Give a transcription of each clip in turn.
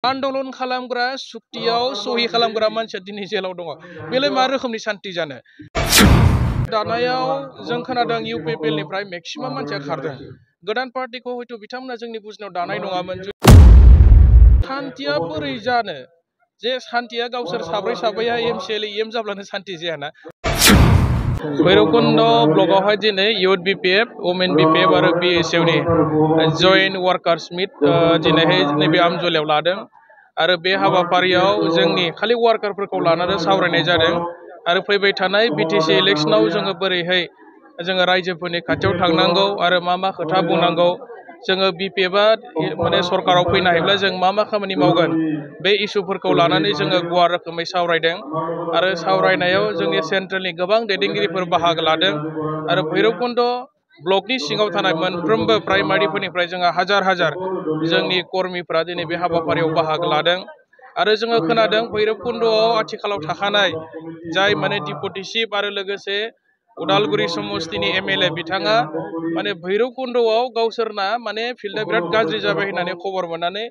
आन्दलन खालामग्रा सुक्तियाव सहि खालामग्रा मानसिया दिनै जेलाव दङ बेलाय मा रोखोमनि सान्ति जानो दानायाव जों खोनादों इउपिपिएलनिफ्राय मेक्सिमाम मानसिया खारदों गोदान पार्टिखौ हयथ' बिथांमोना जोंनि बुजिनायाव दानाय नङामोन सान्तिया बोरै जानो जे सान्तिया गावसोर साब्रैया एमसिएल एम जाब्लानो सान्ति जायाना भैरबकुन्द ब्लकआवहाय दिनै इउथ बिपिएफ वमेन बिपिएफ आरो बिएसइउनि जयेन्ट वार्कार्स मिट दिनैहाय नैबे आमजलियाव लादों आरो बे हाबाफारियाव जोंनि खालि वार्कारफोरखौ लानानै सावरायनाय जादों आरो फैबाय थानाय बिटिसि इलेक्सनाव जोङो बोरैहाय जोङो रायजोफोरनि खाथियाव थांनांगौ आरो मा खोथा बुंनांगौ जोङो बिपिएफआ माने सरकाराव फैनो हायोब्ला जों मा खामानि मावगोन बे इस्युफोरखौ लानानै जोङो गुवार रोखोमै सावरायदों आरो सावरायनायाव जोंनि सेन्ट्रेलनि गोबां दैदेनगिरिफोर बाहागो लादों आरो भैरबकुन्द ब्लकनि सिङाव थानाय मोनफ्रोमबो प्राइमारिफोरनिफ्राय जोंहा हाजार जोंनि कर्मिफोरा दिनै बे हाबाफारियाव बाहागो लादों आरो जोङो खोनादों भैरबकुन्दआव आथिखालाव थाखानाय जाय माने डिपुटि चिफ आरो लोगोसे उदालगुरि समस्तिनि एमएलए बिथाङा माने भैरबकुन्दआव गावसोरना माने फिल्डआ बिराद गाज्रि जाबाय होननानै खबर मोननानै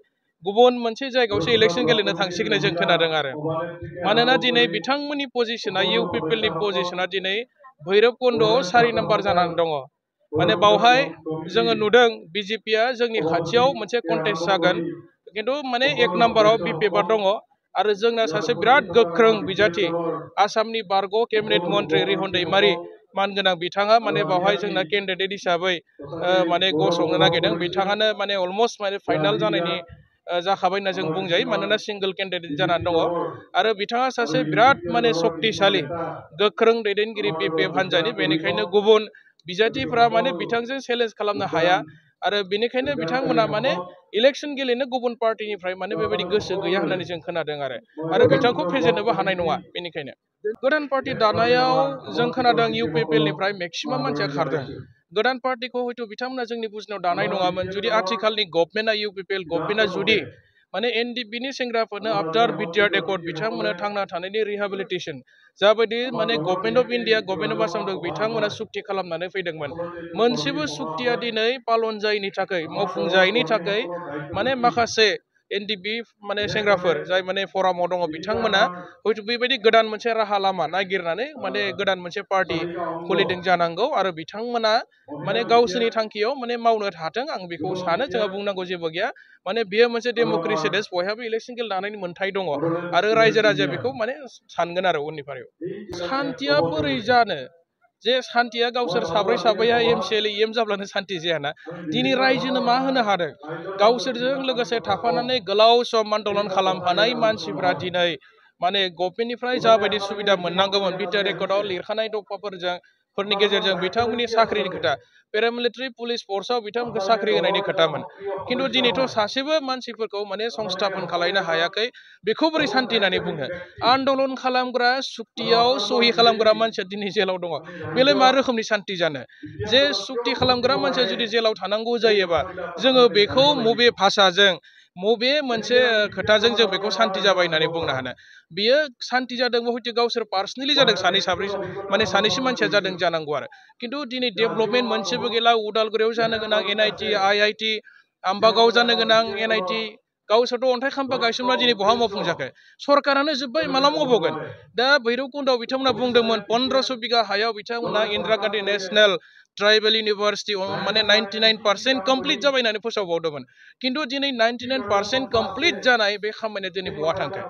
गुबुन मोनसे जायगायावसो इलेक्सन गेलेनो थांसिगोन जों खोनादों आरो मानोना दिनै बिथांमोननि पजिशना इउपिपिएलनि पजिशना दिनै भैरबकुन्दआव 4 नाम्बार जानानै दङ माने बावहाय जोङो नुदों बिजेपिया जोंनि खाथियाव मोनसे कन्टेस्ट जागोन खिन्थु माने 1 नाम्बाराव बिपिएफआ दङ आरो जोंना सासे बिराद गोख्रों बिजाथि आसामनि बारग' केबिनेट मन्त्रि रिहन दैमारि मानगोनां बिथाङा माने बावहाय जोंना केन्डिडेट हिसाबै माने गसंनो नागिरदों बिथाङानो माने अलमस्ट माने फाइनाल जानायनि जाखाबाय होनना जों बुंजायो मानोना सिंगल केन्डिडेट जानानै दङ आरो बिथाङा सासे बिराद माने सक्तिशालि गोख्रों दैदेनगिरि बिपिएफ हान्जानि बेनिखायनो गुबुन बिजाथिफ्रा माने बिथांजों चेलेन्ज खालामनो हाया आरो बेनिखायनो बिथांमोना माने इलेक्सन गेलेनो गुबुन पार्टिनिफ्राय माने बेबायदि गोसो गैया होननानै जों खोनादों आरो बिथांखौ फेजेननोबो हानाय नङा बेनिखायनो गोदान पार्टि दानायाव जों खोनादों इउपिपिएलनिफ्राय मेक्सिमाम मानसिया खारदों गोदान पार्टिखौ हयथ' बिथांमोना जोंनि बुजिनायाव दानाय नङामोन जुदि आथिखालनि गभर्नमेन्टआ इउपिपिएल गभर्नमेन्टआ जुदि माने एनडिपिनि सेंग्राफोरनो आफ्टार बिटिआर एकर्ड बिथांमोना थांना थानायनि रिहेबिलिटेसन जाबायदि माने government of India government of Assam बिथांमोना सुक्ति खालामनानै फैदोंमोन मोनसेबो सुक्तिया दिनै पालन जायैनि थाखाय मावफुंजायैनि थाखाय माने माखासे एनडिपि माने सेंग्राफोर जाय माने फरामाव दङ बिथांमोना हयथ' बेबायदि गोदान मोनसे राहा लामा नागिरनानै माने गोदान मोनसे पार्टि खुलिदों जानांगौ आरो बिथांमोना माने गावसोरनि थांखियाव माने मावनो हाथों आं बेखौ सानो जोंहा बुंनांगौ जेबो गैया माने बेयो मोनसे डेम'क्रेसि देश बयहाबो इलेक्सन गेलेनो हानायनि मोन्थाय दङ आरो रायजो राजाया बेखौ माने सानगोन आरो उननि फारियाव सान्तिया बोरै जानो जे सान्तिया गावसोर साब्रैया एमसिएल एम जाब्लानो सान्ति जायाना दिनै रायजोनो मा होनो हादों गावसोरजों लोगोसे थाफानानै गोलाव सम आन्दलन खालामफानाय मानसिफ्रा दिनै माने गभर्नमेन्टनिफ्राय जाबायदि सुबिदा मोननांगौमोन बिटिआर रेकर्डआव लिरखानाय दफाफोरनि गेजेरजों बिथांमोननि साख्रिनि खोथा पेरामिलिटारि पुलिस फर्सआव बिथांमोनखौ साख्रि होनायनि खोथामोन खिन्थु दिनैथ' सासेबो मानसिफोरखौ माने संस्थापन खालामनो हायाखै बेखौ बोरै सान्ति होननानै बुंनो आन्दलन खालामग्रा सुक्तियाव सहि खालामग्रा मानसिया दिनै जेलाव दङ बेलाय मा रोखोमनि सान्ति जानो जे सुक्ति खालामग्रा मानसिया जुदि जेलाव थानांगौ जायोबा जोङो बेखौ मबे भाषाजों मबे मोनसे खोथाजों जों बेखौ सान्ति जाबाय होननानै बुंनो हानो बियो सान्ति जादोंबो हयथ' गावसोर पार्सनेलि जादों साब्रै माने सानैसो मानसिया जादों जानांगौ आरो खिन्थु दिनै डेभेलपमेन्ट मोनसेबो गैला उदालगुरियाव जानो गोनां एनआइटि आइआइटि आम्बागाव जानो गोनां एनआइटि गावसोरथ' अन्थाइ खाम्फा गायसनना दिनै बहा मावफुंजाखो सरकारानो जोब्बाय माला मावबावगोन दा भैरबकुन्दआव बिथांमोना बुंदोंमोन 1500 बिगा हायाव बिथांमोना Indira Gandhi national tribal university माने 99% कमप्लिट जाबाय होननानै फोसावबावदोंमोन खिन्थु दिनै 99% कमप्लिट जानाय बे खामानिया दिनै बहा थांखो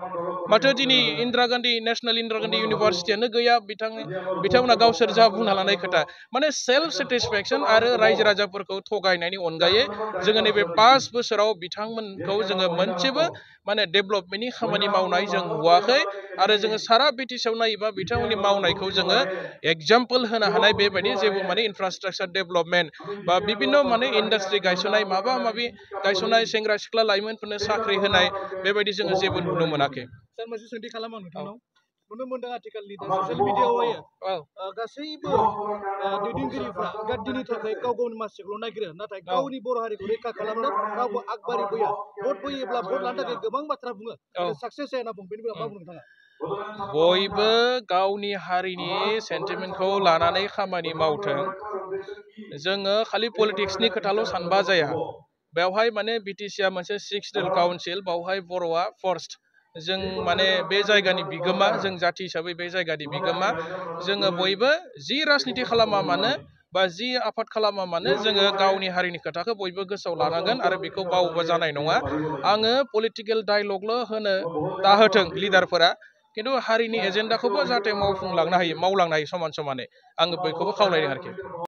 माथो दिनै इन्दिरा गान्धी नेशनेल इन्दिरा गान्धी इउनिभार्सिटियानो गैया बिथांमोना गावसोर जा बुंना लानाय खोथा माने सेल्फ सेटिसफेक्सन आरो रायजो राजाफोरखौ थगायनायनि अनगायै जोङो नैबे 5 बोसोराव बिथांमोनखौ जोङो मोनसेबो माने डेभेलपमेन्टनि खामानि मावनाय जों नुवाखै आरो जोङो सारा बिटिसिआव नायोबा बिथांमोननि मावनायखौ जोङो एगजाम्पल होनो हानाय बेबायदि जेबो माने इनफ्रास्ट्राक्चार डेभेलपमेन्ट बा बिभिन्न माने इन्डास्ट्रि गायसननाय माबा माबि गायसननाय सेंग्रा सिख्ला लाइमोनफोरनो साख्रि होनाय बेबायदि जोङो जेबो नुनो मोनाखै सार मोनसे सोंथि खालामो नोंथांनाव नुनो मोनदों आथिखालनि दा ससियेल मिडियाआवहाय गासैबो दैदेनगिरिफ्रा गादिनि थाखाय गाव गावनि मासिखौल' नागिरो नाथाय गावनि बर' हारिखौ रैखा खालामनो रावबो आगबारि फैया भट फैयोब्ला भट लानो थाखाय गोबां बाथ्रा बुङो साक्सेस जाया होनना बुङो बेनि बेलायाव मा बुंनो नोंथाङा बयबो गावनि हारिनि सेन्टिमेन्टखौ लानानै खामानि मावथों जोङो खालि पलिटिक्सनि खोथाल' सानबा जाया बेवहाय माने बिटिसिआ मोनसे सिक्सरेल काउन्सिल बावहाय बर'आ फर्स्ट जों माने बे जायगानि बिगोमा जों जाथि हिसाबै बे जायगानि बिगोमा जोङो बयबो जि राजनिति खालामा मानो बा जि आफाद खालामा मानो जोङो गावनि हारिनि खोथाखौ बयबो गोसोआव लानांगोन आरो बेखौ बावोबा जानाय नङा आङो पलिटिकेल डायलगल' होनो दाहोथों लिडारफोरा खिन्थु हारिनि एजेन्डाखौबो जाहाथे मावलांनो हायो समान समानै आङो बयखौबो खावलायदों आरोखि